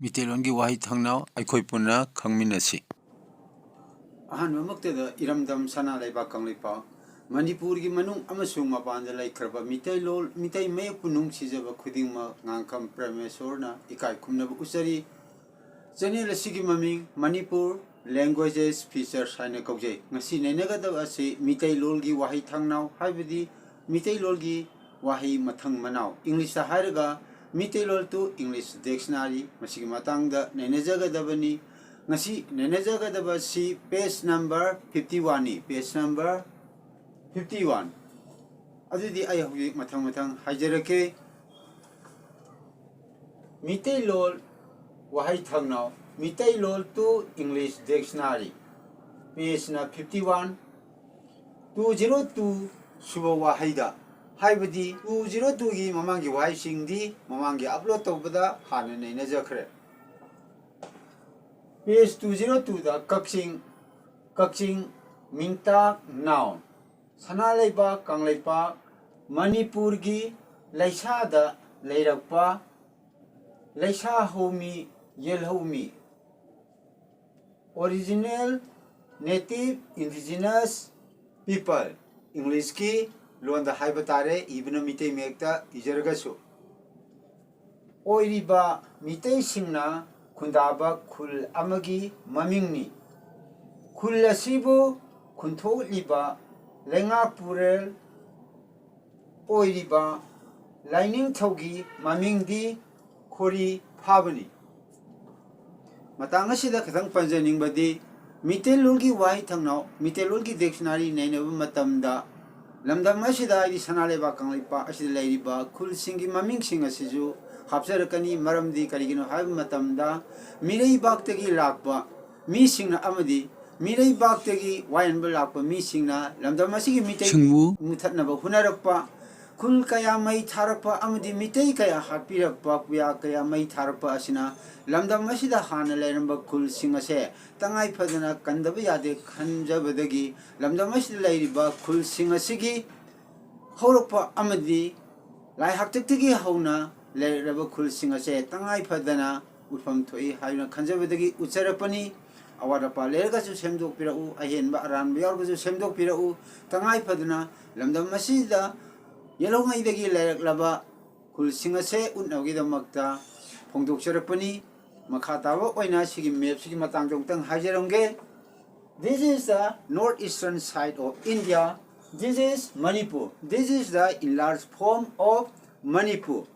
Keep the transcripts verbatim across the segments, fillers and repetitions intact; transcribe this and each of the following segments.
ꯃꯤꯇꯩꯂꯣꯟꯒꯤ ꯋꯥꯍꯩ ꯊꯥꯡꯅꯥꯎ ꯑꯩꯈꯣꯏ ꯄꯨꯟꯅ ꯈꯪꯃꯤꯟꯅꯁꯤ꯫ ꯑꯍꯥꯟꯕꯃꯛꯇꯗ ꯏꯔꯝꯗꯝ ꯁꯅꯥ ꯂꯩꯕꯥꯛ ꯀꯪꯂꯩꯄꯥꯛ ꯃꯅꯤꯄꯨꯔꯒꯤ ꯃꯅꯨꯡ ꯑꯃꯁꯨꯡ ꯃꯄꯥꯟꯗ ꯂꯩꯈ꯭ꯔꯕ ꯃꯤꯇꯩꯂꯣꯟ, ꯃꯤꯇꯩ ꯃꯌꯦꯛꯄꯨ ꯅꯨꯡꯁꯤꯖꯕ ꯈꯨꯗꯤꯡꯃꯛ ꯉꯥꯡꯈꯝ ꯄ꯭ꯔꯃꯦꯁꯣꯔꯅ ꯏꯀꯥꯏ ꯈꯨꯝꯅꯕ ꯎꯠꯆꯔꯤ꯫ ꯆꯦꯅꯦꯜ ꯑꯁꯤꯒꯤ ꯃꯃꯤꯡ ꯃꯅꯤꯄꯨꯔ Languages Features ꯍꯥꯏꯅ ꯀꯧꯖꯩ꯫ ꯉꯁꯤ ꯅꯩꯅꯒꯗꯕ ꯑꯁꯤ ꯃꯤꯇꯩꯂꯣꯟꯒꯤ ꯋꯥꯍꯩ ꯊꯥꯡꯅꯥꯎ, ꯍꯥꯏꯕꯗꯤ ꯃꯤꯇꯩꯂꯣꯟꯒꯤ ꯋꯥꯍꯩ ꯃꯊꯪ ꯃꯅꯥꯎ, ꯏꯪꯂꯤꯁꯇ ꯍꯥꯏꯔꯒ ꯃꯤꯇꯩꯂꯣꯟ to English Dictionary, ꯃꯁꯤꯒꯤ ꯃꯇꯥꯡꯗ ꯅꯩꯅꯖꯒꯗꯕꯅꯤ꯫ ꯉꯁꯤ ꯅꯩꯅꯖꯒꯗꯕ ꯑꯁꯤ page number fifty one ꯅꯤ, page number fifty one꯫ ꯑꯗꯨꯗꯤ ꯑꯩ ꯍꯧꯖꯤꯛ ꯃꯊꯪ ꯃꯊꯪ ꯍꯥꯏꯖꯔꯛꯀꯦ꯫ ꯃꯤꯇꯩꯂꯣꯟ ꯋꯥꯍꯩ ꯊꯥꯡꯅꯥꯎ, Meiteilon to English Dictionary, pageꯅ fifty one꯫ Two zero two ꯁꯨꯕ ꯋꯥꯍꯩꯗ, ꯍꯥꯏꯕꯗꯤ two zero twoꯒꯤ ꯃꯃꯥꯡꯒꯤ ꯋꯥꯍꯩꯁꯤꯡꯗꯤ ꯃꯃꯥꯡꯒꯤ upload ꯇꯧꯕꯗ ꯍꯥꯟꯅ ꯅꯩꯅꯖꯈ꯭ꯔꯦ꯫ Page two zero twoꯗ ꯀꯛꯆꯤꯡ, ꯀꯛꯆꯤꯡ ꯃꯤꯡꯇꯥꯛ noun, ꯁꯅꯥ ꯂꯩꯕꯥꯛ ꯀꯪꯂꯩꯄꯥꯛ ꯃꯅꯤꯄꯨꯔꯒꯤ ꯂꯩꯁꯥꯗ ꯂꯩꯔꯛꯄ ꯂꯩꯁꯥ ꯍꯧꯃꯤ, ꯌꯦꯜꯍꯧꯃꯤ, original native indigenous people, ꯏꯪꯂꯤꯁꯀꯤ ꯂꯣꯟꯗ ꯍꯥꯏꯕ ꯇꯥꯔꯦ, ꯏꯕꯅ ꯃꯤꯇꯩ ꯃꯌꯦꯛꯇ ꯏꯖꯔꯒꯁꯨ, ꯑꯣꯏꯔꯤꯕ ꯃꯤꯇꯩꯁꯤꯡꯅ ꯈꯨꯟꯗꯥꯕ ꯈꯨꯜ ꯑꯃꯒꯤ ꯃꯃꯤꯡꯅꯤ꯫ ꯈꯨꯜ ꯑꯁꯤꯕꯨ ꯈꯨꯟꯊꯣꯛꯂꯤꯕ ꯂꯩꯉꯥꯛꯄꯨꯔꯦꯜ ꯑꯣꯏꯔꯤꯕ ꯂꯥꯏꯅꯤꯡꯊꯧꯒꯤ ꯃꯃꯤꯡꯗꯤ ꯈꯣꯔꯤ ꯐꯥꯕꯅꯤ꯫ ꯃꯇꯥꯡ ꯑꯁꯤꯗ ꯈꯤꯇꯪ ꯄꯟꯖꯅꯤꯡꯕꯗꯤ, ꯃꯤꯇꯩꯂꯣꯟꯒꯤ ꯋꯥꯍꯩ ꯊꯥꯡꯅꯥꯎ, ꯃꯤꯇꯩꯂꯣꯟꯒꯤ dictionary ꯅꯩꯅꯕ ꯃꯇꯝꯗ, ꯂꯝꯗꯝ ꯑꯁꯤꯗ, ꯍꯥꯏꯗꯤ ꯁꯅꯥ ꯂꯩꯕꯥꯛ ꯀꯪꯂꯩꯄꯥꯛ ꯑꯁꯤꯗ ꯂꯩꯔꯤꯕ ꯈꯨꯜꯁꯤꯡꯒꯤ ꯃꯃꯤꯡꯁꯤꯡ ꯑꯁꯤꯁꯨ ꯍꯥꯞꯆꯔꯛꯀꯅꯤ꯫ ꯃꯔꯝꯗꯤ ꯀꯔꯤꯒꯤꯅꯣ ꯍꯥꯏꯕ ꯃꯇꯝꯗ, ꯃꯤꯔꯩꯕꯥꯛꯇꯒꯤ ꯂꯥꯛꯄ ꯃꯤꯁꯤꯡꯅ ꯑꯃꯗꯤ ꯃꯤꯔꯩꯕꯥꯛꯇꯒꯤ ꯋꯥꯌꯦꯟꯕ ꯂꯥꯛꯄ ꯃꯤꯁꯤꯡꯅ ꯂꯝꯗꯝ ꯑꯁꯤꯒꯤ ꯃꯤꯇꯩꯁꯤꯡꯕꯨ ꯃꯨꯊꯠꯅꯕ ꯍꯣꯠꯅꯔꯛꯄ, ꯈꯨꯜ ꯀꯌꯥ ꯃꯩ ꯊꯥꯔꯛꯄ ꯑꯃꯗꯤ ꯃꯤꯇꯩ ꯀꯌꯥ ꯍꯥꯠꯄꯤꯔꯛꯄ, ꯄꯨꯌꯥ ꯀꯌꯥ ꯃꯩ ꯊꯥꯔꯛꯄ ꯑꯁꯤꯅ ꯂꯝꯗꯝ ꯑꯁꯤꯗ ꯍꯥꯟꯅ ꯂꯩꯔꯝꯕ ꯈꯨꯜꯁꯤꯡ ꯑꯁꯦ ꯇꯉꯥꯏ ꯐꯗꯅ ꯀꯟꯗꯕ ꯌꯥꯗꯦ ꯈꯟꯖꯕꯗꯒꯤ ꯂꯝꯗꯝ ꯑꯁꯤꯗ ꯂꯩꯔꯤꯕ ꯈꯨꯜꯁꯤꯡ ꯑꯁꯤꯒꯤ ꯍꯧꯔꯛꯄ ꯑꯃꯗꯤ ꯂꯥꯏ ꯍꯥꯛꯇꯛꯇꯒꯤ ꯍꯧꯅ ꯂꯩꯔꯛꯂꯕ ꯈꯨꯜꯁꯤꯡ ꯑꯁꯦ ꯇꯉꯥꯏ ꯐꯗꯅ ꯎꯠꯐꯝ ꯊꯣꯛꯏ ꯍꯥꯏꯅ ꯈꯟꯖꯕꯗꯒꯤ ꯎꯠꯆꯔꯛꯄꯅꯤ꯫ ꯑꯋꯥꯠ ꯑꯄꯥ ꯂꯩꯔꯒꯁꯨ ꯁꯦꯝꯗꯣꯛꯄꯤꯔꯛꯎ, ꯑꯍꯦꯟꯕ ꯑꯔꯥꯟꯕ ꯌꯥꯎꯔꯒꯁꯨ ꯁꯦꯝꯗꯣꯛꯄꯤꯔꯛꯎ꯫ ꯇꯉꯥꯏ ꯐꯗꯅ ꯂꯝꯗꯝ ꯑꯁꯤꯗ ꯌꯦꯜꯍꯧꯉꯩꯗꯒꯤ ꯂꯩꯔꯛꯂꯕ ꯈꯨꯜꯁꯤꯡ ꯑꯁꯦ ꯎꯠꯅꯕꯒꯤꯗꯃꯛꯇ ꯐꯣꯡꯗꯣꯛꯆꯔꯛꯄꯅꯤ꯫ ꯃꯈꯥ ꯇꯥꯕ ꯑꯣꯏꯅ ꯁꯤꯒꯤ ꯃꯦꯞꯁꯤꯒꯤ ꯃꯇꯥꯡꯗ ꯑꯃꯨꯛꯇꯪ ꯍꯥꯏꯖꯔꯝꯒꯦ꯫ This is the northeastern side of India. This is Manipur. This is the enlarged form of Manipur.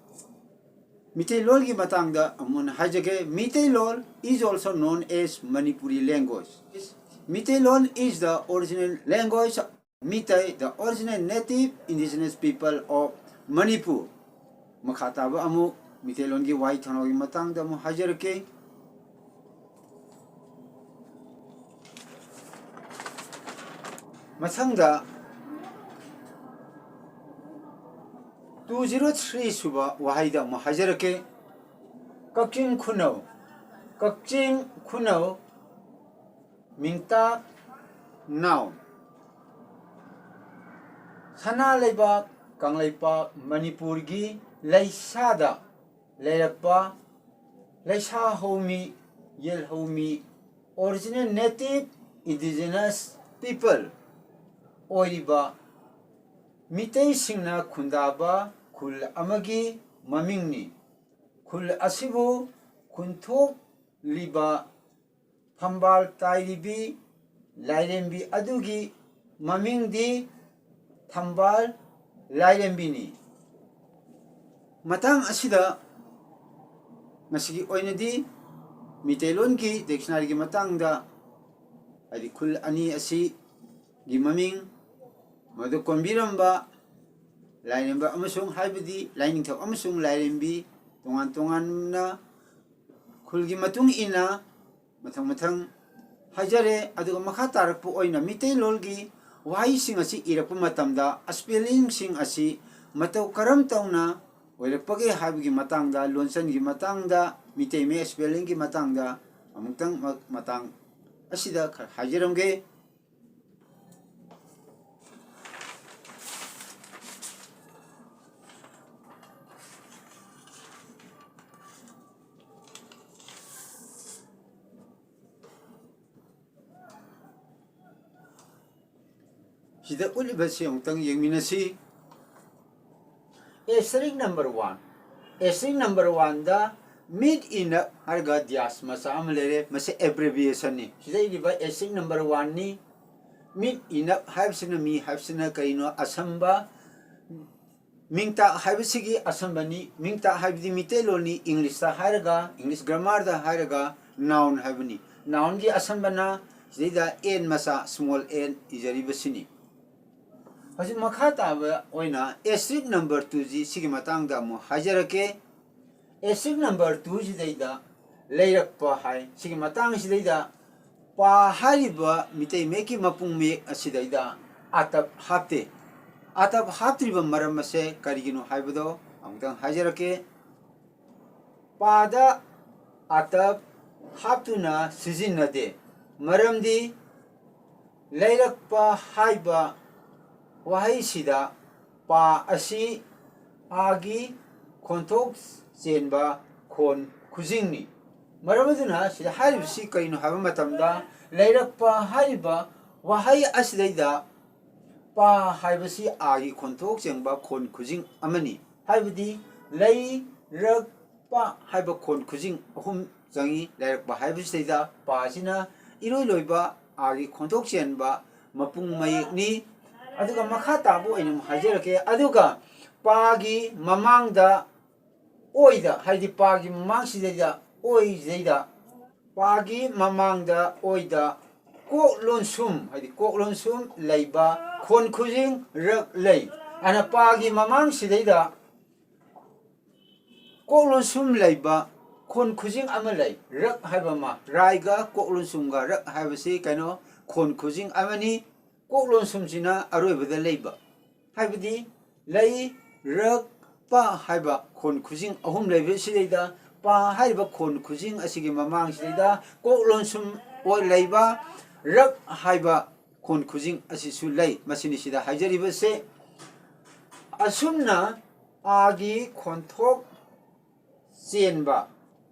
ꯃꯤꯇꯩꯂꯣꯟꯒꯤ ꯃꯇꯥꯡꯗ ꯑꯃꯨꯛ ꯍꯟꯅ ꯍꯥꯏꯖꯒꯦ꯫ Meiteilon is also known as Manipuri language. Meiteilon is the original language of Meitei, the original native indigenous people of Manipur. ꯃꯈꯥ ꯇꯥꯕ ꯑꯃꯨꯛ ꯃꯤꯇꯩꯂꯣꯟꯒꯤ ꯋꯥꯍꯩ ꯊꯣꯟꯅꯥꯎꯒꯤ ꯃꯇꯥꯡꯗ ꯑꯃꯨꯛ ꯍꯥꯏꯖꯔꯛꯀꯦ꯫ ꯃꯊꯪꯗ two zero three ꯁꯨꯕ ꯋꯥꯍꯩꯗ ꯑꯃꯨꯛ ꯍꯥꯏꯖꯔꯛꯀꯦ꯫ ꯀꯛꯆꯤꯡ ꯈꯨꯅꯧ꯫ ꯀꯛꯆꯤꯡ ꯈꯨꯅꯧ꯫ ꯃꯤꯡꯇꯥꯛ꯫ Noun. ꯁꯅꯥ ꯂꯩꯕꯥꯛ ꯀꯪꯂꯩꯄꯥꯛ ꯃꯅꯤꯄꯨꯔꯒꯤ ꯂꯩꯁꯥꯗ ꯂꯩꯔꯛꯄ ꯂꯩꯁꯥ ꯍꯧꯃꯤ, ꯌꯦꯜꯍꯧꯃꯤ, original native indigenous people ꯑꯣꯏꯔꯤꯕ ꯃꯤꯇꯩꯁꯤꯡꯅ ꯈꯨꯟꯗꯥꯕ ꯈꯨꯜ ꯑꯃꯒꯤ ꯃꯃꯤꯡꯅꯤ꯫ ꯈꯨꯜ ꯑꯁꯤꯕꯨ ꯈꯨꯟꯊꯣꯛꯂꯤꯕ ꯐꯝꯕꯥꯜ ꯇꯥꯏꯔꯤꯕꯤ ꯂꯥꯏꯔꯦꯝꯕꯤ ꯑꯗꯨꯒꯤ ꯃꯃꯤꯡꯗꯤ ꯊꯝꯕꯥꯜ ꯂꯥꯏꯔꯦꯝꯕꯤꯅꯤ꯫ ꯃꯇꯥꯡ ꯑꯁꯤꯗ ꯉꯁꯤꯒꯤ ꯑꯣꯏꯅꯗꯤ ꯃꯤꯇꯩꯂꯣꯟꯒꯤ dictionaryꯒꯤ ꯃꯇꯥꯡꯗ, ꯍꯥꯏꯗꯤ ꯈꯨꯜ ꯑꯅꯤ ꯑꯁꯤꯒꯤ ꯃꯃꯤꯡ, ꯃꯗꯨ ꯀꯣꯟꯕꯤꯔꯝꯕ ꯂꯥꯏꯔꯦꯝꯕ ꯑꯃꯁꯨꯡ, ꯍꯥꯏꯕꯗꯤ ꯂꯥꯏꯅꯤꯡꯊꯧ ꯑꯃꯁꯨꯡ ꯂꯥꯏꯔꯦꯝꯕꯤ, ꯇꯣꯉꯥꯟ ꯇꯣꯉꯥꯟꯅ ꯈꯨꯜꯒꯤ ꯃꯇꯨꯡ ꯏꯟꯅ ꯃꯊꯪ ꯃꯊꯪ ꯍꯥꯏꯖꯔꯦ꯫ ꯑꯗꯨꯒ ꯃꯈꯥ ꯇꯥꯔꯛꯄ ꯑꯣꯏꯅ ꯃꯤꯇꯩꯂꯣꯟꯒꯤ ꯋꯥꯍꯩꯁꯤꯡ ꯑꯁꯤ ꯏꯔꯛꯄ ꯃꯇꯝꯗ spellingꯁꯤꯡ ꯑꯁꯤ ꯃꯇꯧ ꯀꯔꯝ ꯇꯧꯅ ꯑꯣꯏꯔꯛꯄꯒꯦ ꯍꯥꯏꯕꯒꯤ ꯃꯇꯥꯡꯗ, ꯂꯣꯟꯆꯟꯒꯤ ꯃꯇꯥꯡꯗ, ꯃꯤꯇꯩ ꯃꯌꯦꯛ spellingꯒꯤ ꯃꯇꯥꯡꯗ ꯑꯃꯨꯛꯇꯪ ꯃ-, ꯃꯇꯥꯡ ꯑꯁꯤꯗ ꯈꯔ ꯍꯥꯏꯖꯔꯝꯒꯦ꯫ ꯁꯤꯗ ꯎꯠꯂꯤꯕꯁꯤ ꯑꯃꯨꯛꯇꯪ ꯌꯦꯡꯃꯤꯟꯅꯁꯤ꯫ Asterisk number one, asterisk number one ꯗ ꯃꯤꯠ ꯏꯅꯞ ꯍꯥꯏꯔꯒ ꯗ꯭ꯌꯥꯁ ꯃꯆꯥ ꯑꯃ ꯂꯩꯔꯦ꯫ ꯃꯁꯤ abbreviation ꯅꯤ꯫ ꯁꯤꯗ ꯏꯔꯤꯕ asterisk number one ꯅꯤ꯫ ꯃꯤꯠ ꯏꯅꯞ ꯍꯥꯏꯕꯁꯤꯅ, ꯃꯤ ꯍꯥꯏꯕꯁꯤꯅ ꯀꯔꯤꯅꯣ? ꯑꯁꯝꯕ꯫ ꯃꯤꯡꯇꯥꯛ ꯍꯥꯏꯕꯁꯤꯒꯤ ꯑꯁꯝꯕꯅꯤ꯫ ꯃꯤꯡꯇꯥꯛ ꯍꯥꯏꯕꯗꯤ ꯃꯤꯇꯩꯂꯣꯟꯅꯤ꯫ English ꯇ ꯍꯥꯏꯔꯒ, English grammar ꯗ ꯍꯥꯏꯔꯒ noun ꯍꯥꯏꯕꯅꯤ꯫ Noun ꯒꯤ ꯑꯁꯝꯕꯅ ꯁꯤꯗꯩꯗ N ꯃꯆꯥ, small n ꯏꯖꯔꯤꯕꯁꯤꯅꯤ꯫ ꯍꯧꯖꯤꯛ ꯃꯈꯥ ꯇꯥꯕ ꯑꯣꯏꯅ asterisk number two ꯁꯤ, ꯁꯤꯒꯤ ꯃꯇꯥꯡꯗ ꯑꯃꯨꯛ ꯍꯥꯏꯖꯔꯛꯀꯦ꯫ Asterisk number two ꯁꯤꯗꯩꯗ ꯂꯩꯔꯛꯄ ꯍꯥꯏ꯫ ꯁꯤꯒꯤ ꯃꯇꯥꯡꯁꯤꯗꯩꯗ ꯄꯥ ꯍꯥꯏꯔꯤꯕ ꯃꯤꯇꯩ ꯃꯌꯦꯛꯀꯤ ꯃꯄꯨꯡ ꯃꯌꯦꯛ ꯑꯁꯤꯗꯩꯗ ꯑꯥꯇꯞ ꯍꯥꯞꯇꯦ꯫ ꯑꯥꯇꯞ ꯍꯥꯞꯇ꯭ꯔꯤꯕ ꯃꯔꯝ ꯑꯁꯦ ꯀꯔꯤꯒꯤꯅꯣ ꯍꯥꯏꯕꯗꯣ ꯑꯃꯨꯛꯇꯪ ꯍꯥꯏꯖꯔꯛꯀꯦ꯫ ꯄꯥꯗ ꯑꯥꯇꯞ ꯍꯥꯞꯇꯨꯅ ꯁꯤꯖꯤꯟꯅꯗꯦ꯫ ꯃꯔꯝꯗꯤ ꯂꯩꯔꯛꯄ ꯍꯥꯏꯕ ꯋꯥꯍꯩꯁꯤꯗ ꯄꯥ ꯑꯁꯤ ꯑꯥꯒꯤ ꯈꯣꯟꯊꯣꯛ ꯆꯦꯟꯕ ꯈꯣꯟ ꯈꯨꯖꯤꯡꯅꯤ꯫ ꯃꯔꯝ ꯑꯗꯨꯅ ꯁꯤꯗ ꯍꯥꯏꯔꯤꯕꯁꯤ ꯀꯔꯤꯅꯣ ꯍꯥꯏꯕ ꯃꯇꯝꯗ, ꯂꯩꯔꯛꯄ ꯍꯥꯏꯔꯤꯕ ꯋꯥꯍꯩ ꯑꯁꯤꯗꯩꯗ ꯄꯥ ꯍꯥꯏꯕꯁꯤ ꯑꯥꯒꯤ ꯈꯣꯟꯊꯣꯛ ꯆꯦꯟꯕ ꯈꯣꯟ ꯈꯨꯖꯤꯡ ꯑꯃꯅꯤ꯫ ꯍꯥꯏꯕꯗꯤ ꯂꯩꯔꯛ ꯄ ꯍꯥꯏꯕ ꯈꯣꯟ ꯈꯨꯖꯤꯡ ꯑꯍꯨꯝ ꯆꯪꯏ꯫ ꯂꯩꯔꯛꯄ ꯍꯥꯏꯕꯁꯤꯗꯩꯗ ꯄꯥꯁꯤꯅ ꯏꯔꯣꯏ ꯂꯣꯏꯕ ꯑꯥꯒꯤ ꯈꯣꯟꯊꯣꯛ ꯆꯦꯟꯕ ꯃꯄꯨꯡ ꯃꯌꯦꯛꯅꯤ꯫ ꯑꯗꯨꯒ ꯃꯈꯥ ꯇꯥꯕ ꯑꯣꯏꯅ ꯑꯃꯨꯛ ꯍꯥꯏꯖꯔꯛꯀꯦ꯫ ꯑꯗꯨꯒ ꯄꯥꯒꯤ ꯃꯃꯥꯡꯗ ꯑꯣꯏꯗ, ꯍꯥꯏꯗꯤ ꯄꯥꯒꯤ ꯃꯃꯥꯡꯁꯤꯗꯩꯗ ꯑꯣꯏꯁꯤꯗꯩꯗ, ꯄꯥꯒꯤ ꯃꯃꯥꯡꯗ ꯑꯣꯏꯗ ꯀꯣꯛ ꯂꯣꯟꯁꯨꯝ, ꯍꯥꯏꯗꯤ ꯀꯣꯛ ꯂꯣꯟꯁꯨꯝ ꯂꯩꯕ ꯈꯣꯟ ꯈꯨꯖꯤꯡ ꯔꯛ ꯂꯩ꯫ ꯑꯅ ꯄꯥꯒꯤ ꯃꯃꯥꯡꯁꯤꯗꯩꯗ ꯀꯣꯛ ꯂꯣꯟꯁꯨꯝ ꯂꯩꯕ ꯈꯣꯟ ꯈꯨꯖꯤꯡ ꯑꯃ ꯂꯩ꯫ ꯔꯛ ꯍꯥꯏꯕ ꯑꯃ, ꯔꯥꯏꯒ ꯀꯣꯛ ꯂꯣꯟꯁꯨꯝꯒ ꯔꯛ ꯍꯥꯏꯕꯁꯤ ꯀꯩꯅꯣ, ꯈꯣꯟ ꯈꯨꯖꯤꯡ ꯑꯃꯅꯤ꯫ ꯀꯣꯛ ꯂꯣꯟꯁꯨꯝꯁꯤꯅ ꯑꯔꯣꯏꯕꯗ ꯂꯩꯕ꯫ ꯍꯥꯏꯕꯗꯤ ꯂꯩ, ꯔꯛ, ꯄ ꯍꯥꯏꯕ ꯈꯣꯟ ꯈꯨꯖꯤꯡ ꯑꯍꯨꯝ ꯂꯩꯕꯁꯤꯗꯩꯗ ꯄ ꯍꯥꯏꯔꯤꯕ ꯈꯣꯟ ꯈꯨꯖꯤꯡ ꯑꯁꯤꯒꯤ ꯃꯃꯥꯡꯁꯤꯗꯩꯗ ꯀꯣꯛ ꯂꯣꯟꯁꯨꯝ ꯑꯣꯏ ꯂꯩꯕ ꯔꯛ ꯍꯥꯏꯕ ꯈꯣꯟ ꯈꯨꯖꯤꯡ ꯑꯁꯤꯁꯨ ꯂꯩ꯫ ꯃꯁꯤꯅꯤ ꯁꯤꯗ ꯍꯥꯏꯖꯔꯤꯕꯁꯦ꯫ ꯑꯁꯨꯝꯅ ꯑꯥꯒꯤ ꯈꯣꯟꯊꯣꯛ ꯆꯦꯟꯕ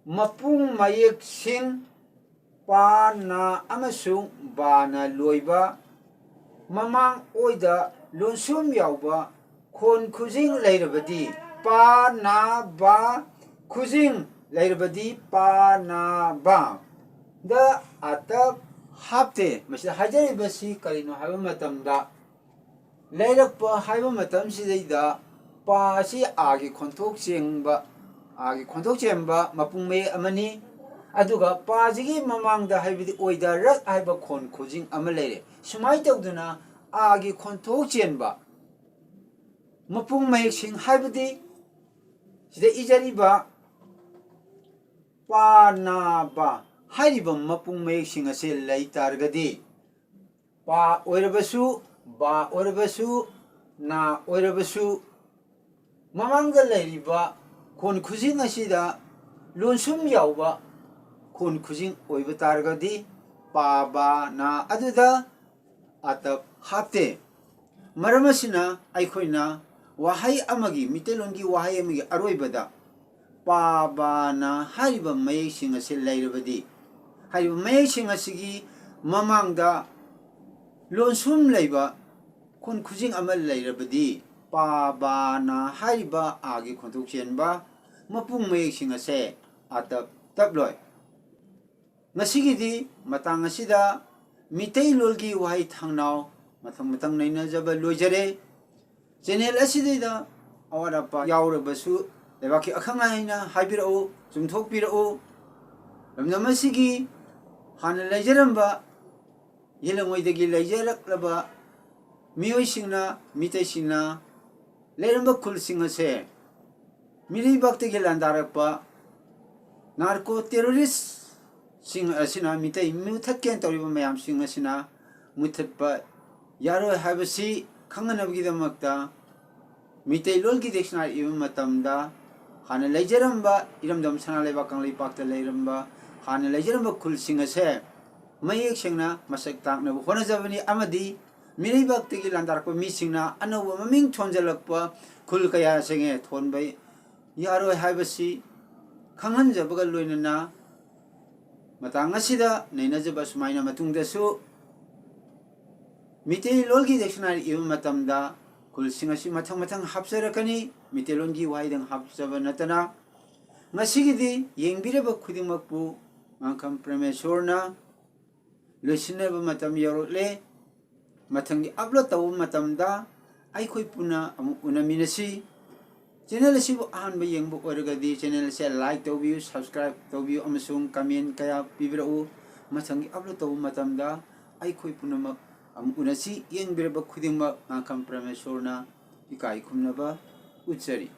ꯃꯄꯨꯡ ꯃꯌꯦꯛꯁꯤꯡ ꯄꯥ, ꯅꯥ ꯑꯃꯁꯨꯡ ꯕꯥꯅ ꯂꯣꯏꯕ ꯃꯃꯥꯡ ꯑꯣꯏꯗ ꯂꯣꯟꯁꯨꯝ ꯌꯥꯎꯕ ꯈꯣꯟ ꯈꯨꯖꯤꯡ ꯂꯩꯔꯕꯗꯤ ꯄꯥ ꯅꯥ ꯕꯥ, ꯈꯨꯖꯤꯡ ꯂꯩꯔꯕꯗꯤ ꯄꯥ ꯅꯥ ꯕꯥ꯫ ꯗ ꯑꯇꯞ ꯍꯥꯞꯇꯦ꯫ ꯃꯁꯤꯗ ꯍꯥꯏꯖꯔꯤꯕꯁꯤ ꯀꯔꯤꯅꯣ ꯍꯥꯏꯕ ꯃꯇꯝꯗ, ꯂꯩꯔꯛꯄ ꯍꯥꯏꯕ ꯃꯇꯝꯁꯤꯗꯩꯗ ꯄꯥ ꯑꯁꯤ ꯑꯥꯒꯤ ꯈꯣꯟꯊꯣꯛ ꯆꯦꯟꯕ, ꯑꯥꯒꯤ ꯈꯣꯟꯊꯣꯛ ꯆꯦꯟꯕ ꯃꯄꯨꯡ ꯃꯌꯦꯛ ꯑꯃꯅꯤ꯫ ꯑꯗꯨꯒ ꯄꯥꯁꯤꯒꯤ ꯃꯃꯥꯡꯗ, ꯍꯥꯏꯕꯗꯤ ꯑꯣꯏꯗ ꯔꯠ ꯍꯥꯏꯕ ꯈꯣꯟ ꯈꯨꯖꯤꯡ ꯑꯃ ꯂꯩꯔꯦ꯫ ꯁꯨꯃꯥꯏꯅ ꯇꯧꯗꯅ ꯑꯥꯒꯤ ꯈꯣꯟꯊꯣꯛ ꯆꯦꯟꯕ ꯃꯄꯨꯡ ꯃꯌꯦꯛꯁꯤꯡ, ꯍꯥꯏꯕꯗꯤ ꯁꯤꯗ ꯏꯖꯔꯤꯕ ꯄꯥ ꯅꯥ ꯕꯥ ꯍꯥꯏꯔꯤꯕ ꯃꯄꯨꯡ ꯃꯌꯦꯛꯁꯤꯡ ꯑꯁꯤ ꯂꯩ ꯇꯥꯔꯒꯗꯤ, ꯄꯥ ꯑꯣꯏꯔꯕꯁꯨ, ꯕꯥ ꯑꯣꯏꯔꯕꯁꯨ, ꯅꯥ ꯑꯣꯏꯔꯕꯁꯨ, ꯃꯃꯥꯡꯗ ꯂꯩꯔꯤꯕ ꯈꯣꯟ ꯈꯨꯖꯤꯡ ꯑꯁꯤꯗ ꯂꯣꯟꯁꯨꯝ ꯌꯥꯎꯕ ꯈꯣꯟ ꯈꯨꯖꯤꯡ ꯑꯣꯏꯕ ꯇꯥꯔꯒꯗꯤ, ꯄꯥ ꯕꯥ ꯅꯥ ꯑꯗꯨꯗ ꯑꯇꯞ ꯍꯥꯞꯇꯦ꯫ ꯃꯔꯝ ꯑꯁꯤꯅ, ꯑꯩꯈꯣꯏꯅ ꯋꯥꯍꯩ ꯑꯃꯒꯤ, ꯃꯤꯇꯩꯂꯣꯟꯒꯤ ꯋꯥꯍꯩ ꯑꯃꯒꯤ ꯑꯔꯣꯏꯕꯗ ꯄꯥ ꯕꯥ ꯅꯥ ꯍꯥꯏꯔꯤꯕ ꯃꯌꯦꯛꯁꯤꯡ ꯑꯁꯤ ꯂꯩꯔꯕꯗꯤ, ꯍꯥꯏꯔꯤꯕ ꯃꯌꯦꯛꯁꯤꯡ ꯑꯁꯤꯒꯤ ꯃꯃꯥꯡꯗ ꯂꯣꯟꯁꯨꯝ ꯂꯩꯕ ꯈꯣꯟ ꯈꯨꯖꯤꯡ ꯑꯃ ꯂꯩꯔꯕꯗꯤ, ꯄꯥ ꯕꯥ ꯅꯥ ꯍꯥꯏꯔꯤꯕ ꯑꯥꯒꯤ ꯈꯣꯟꯊꯣꯛ ꯆꯦꯟꯕ ꯃꯄꯨꯡ ꯃꯌꯦꯛꯁꯤꯡ ꯑꯁꯦ ꯑꯇꯞ ꯇꯞꯂꯣꯏ꯫ ꯉꯁꯤꯒꯤꯗꯤ ꯃꯇꯥꯡ ꯑꯁꯤꯗ ꯃꯤꯇꯩꯂꯣꯟꯒꯤ ꯋꯥꯍꯩ ꯊꯥꯡꯅꯥꯎ ꯃꯊꯪ ꯃꯊꯪ ꯅꯩꯅꯖꯕ ꯂꯣꯏꯖꯔꯦ꯫ ꯆꯦꯅꯦꯜ ꯑꯁꯤꯗꯩꯗ ꯑꯋꯥꯠ ꯑꯄꯥ ꯌꯥꯎꯔꯕꯁꯨ ꯂꯩꯕꯥꯛꯀꯤ ꯑꯈꯪ ꯑꯍꯩꯅ ꯍꯥꯏꯕꯤꯔꯛꯎ, ꯆꯨꯝꯊꯣꯛꯄꯤꯔꯛꯎ꯫ ꯂꯝꯗꯝ ꯑꯁꯤꯒꯤ ꯍꯥꯟꯅ ꯂꯩꯖꯔꯝꯕ, ꯌꯦꯜꯂꯉꯣꯏꯗꯒꯤ ꯂꯩꯖꯔꯛꯂꯕ ꯃꯤꯑꯣꯏꯁꯤꯡꯅ, ꯃꯤꯇꯩꯁꯤꯡꯅ ꯂꯩꯔꯝꯕ ꯈꯨꯜꯁꯤꯡ ꯑꯁꯦ ꯃꯤꯔꯩꯕꯥꯛꯇꯒꯤ ꯂꯥꯟꯗꯥꯔꯛꯄ ꯅꯥꯔꯀꯣ ꯇꯦꯔꯣꯔꯤꯁꯁꯤꯡ ꯑꯁꯤꯅ ꯃꯤꯇꯩ ꯃꯨꯊꯠꯀꯦꯅ ꯇꯧꯔꯤꯕ ꯃꯌꯥꯝꯁꯤꯡ ꯑꯁꯤꯅ ꯃꯨꯊꯠꯄ ꯌꯥꯔꯣꯏ ꯍꯥꯏꯕꯁꯤ ꯈꯪꯍꯟꯅꯕꯒꯤꯗꯃꯛꯇ ꯃꯤꯇꯩꯂꯣꯟꯒꯤ ꯗꯤꯛꯁꯅꯥꯔꯤ ꯏꯕ ꯃꯇꯝꯗ ꯍꯥꯟꯅ ꯂꯩꯖꯔꯝꯕ ꯏꯔꯝꯗꯝ ꯁꯅꯥ ꯂꯩꯕꯥꯛ ꯀꯪꯂꯩꯄꯥꯛꯇ ꯂꯩꯔꯝꯕ ꯍꯥꯟꯅ ꯂꯩꯖꯔꯝꯕ ꯈꯨꯜꯁꯤꯡ ꯑꯁꯦ ꯃꯌꯦꯛ ꯁꯦꯡꯅ ꯃꯁꯛ ꯇꯥꯛꯅꯕ ꯍꯣꯠꯅꯖꯕꯅꯤ꯫ ꯑꯃꯗꯤ ꯃꯤꯔꯩꯕꯥꯛꯇꯒꯤ ꯂꯥꯟꯗꯥꯔꯛꯄ ꯃꯤꯁꯤꯡꯅ ꯑꯅꯧꯕ ꯃꯃꯤꯡ ꯊꯣꯟꯖꯜꯂꯛꯄ ꯈꯨꯜ ꯀꯌꯥꯁꯤꯡ ꯊꯣꯟꯕ ꯌꯥꯔꯣꯏ ꯍꯥꯏꯕꯁꯤ ꯈꯪꯍꯟꯖꯕꯒ ꯂꯣꯏꯅꯅ ꯃꯇꯥꯡ ꯑꯁꯤꯗ ꯅꯩꯅꯖꯕ ꯁꯨꯃꯥꯏꯅ ꯃꯇꯨꯡꯗꯁꯨ ꯃꯤꯇꯩꯂꯣꯟꯒꯤ dictionary ꯏꯕ ꯃꯇꯝꯗ ꯈꯨꯜꯁꯤꯡ ꯑꯁꯤ ꯃꯊꯪ ꯃꯊꯪ ꯍꯥꯞꯆꯔꯛꯀꯅꯤ꯫ ꯃꯤꯇꯩꯂꯣꯟꯒꯤ ꯋꯥꯍꯩꯗꯪ ꯍꯥꯞꯆꯕ ꯅꯠꯇꯅ, ꯉꯁꯤꯒꯤꯗꯤ ꯌꯦꯡꯕꯤꯔꯕ ꯈꯨꯗꯤꯡꯃꯛꯄꯨ ꯉꯥꯡꯈꯝ ꯄ꯭ꯔꯃꯦꯁꯣꯔꯅ ꯂꯣꯏꯁꯤꯟꯅꯕ ꯃꯇꯝ ꯌꯧꯔꯛꯂꯦ꯫ ꯃꯊꯪꯒꯤ upload ꯇꯧꯕ ꯃꯇꯝꯗ ꯑꯩꯈꯣꯏ ꯄꯨꯟꯅ ꯑꯃꯨꯛ ꯎꯅꯃꯤꯟꯅꯁꯤ꯫ Channel ꯑꯁꯤꯕꯨ ꯑꯍꯥꯟꯕ ꯌꯦꯡꯕ ꯑꯣꯏꯔꯒꯗꯤ channel ꯑꯁꯤ like ꯇꯧꯕꯤꯌꯨ, subscribe ꯇꯧꯕꯤꯌꯨ ꯑꯃꯁꯨꯡ comment ꯀꯌꯥ ꯄꯤꯕꯤꯔꯛꯎ꯫ ꯃꯊꯪꯒꯤ upload ꯇꯧꯕ ꯃꯇꯝꯗ ꯑꯩꯈꯣꯏ ꯄꯨꯝꯅꯃꯛ ꯑꯃꯨꯛ ꯎꯅꯁꯤ꯫ ꯌꯦꯡꯕꯤꯔꯕ ꯈꯨꯗꯤꯡꯃꯛ ꯉꯥꯡꯈꯝ ꯄ꯭ꯔꯃꯦꯁꯣꯔꯅ ꯏꯀꯥꯏ ꯈꯨꯝꯅꯕ ꯎꯠꯆꯔꯤ꯫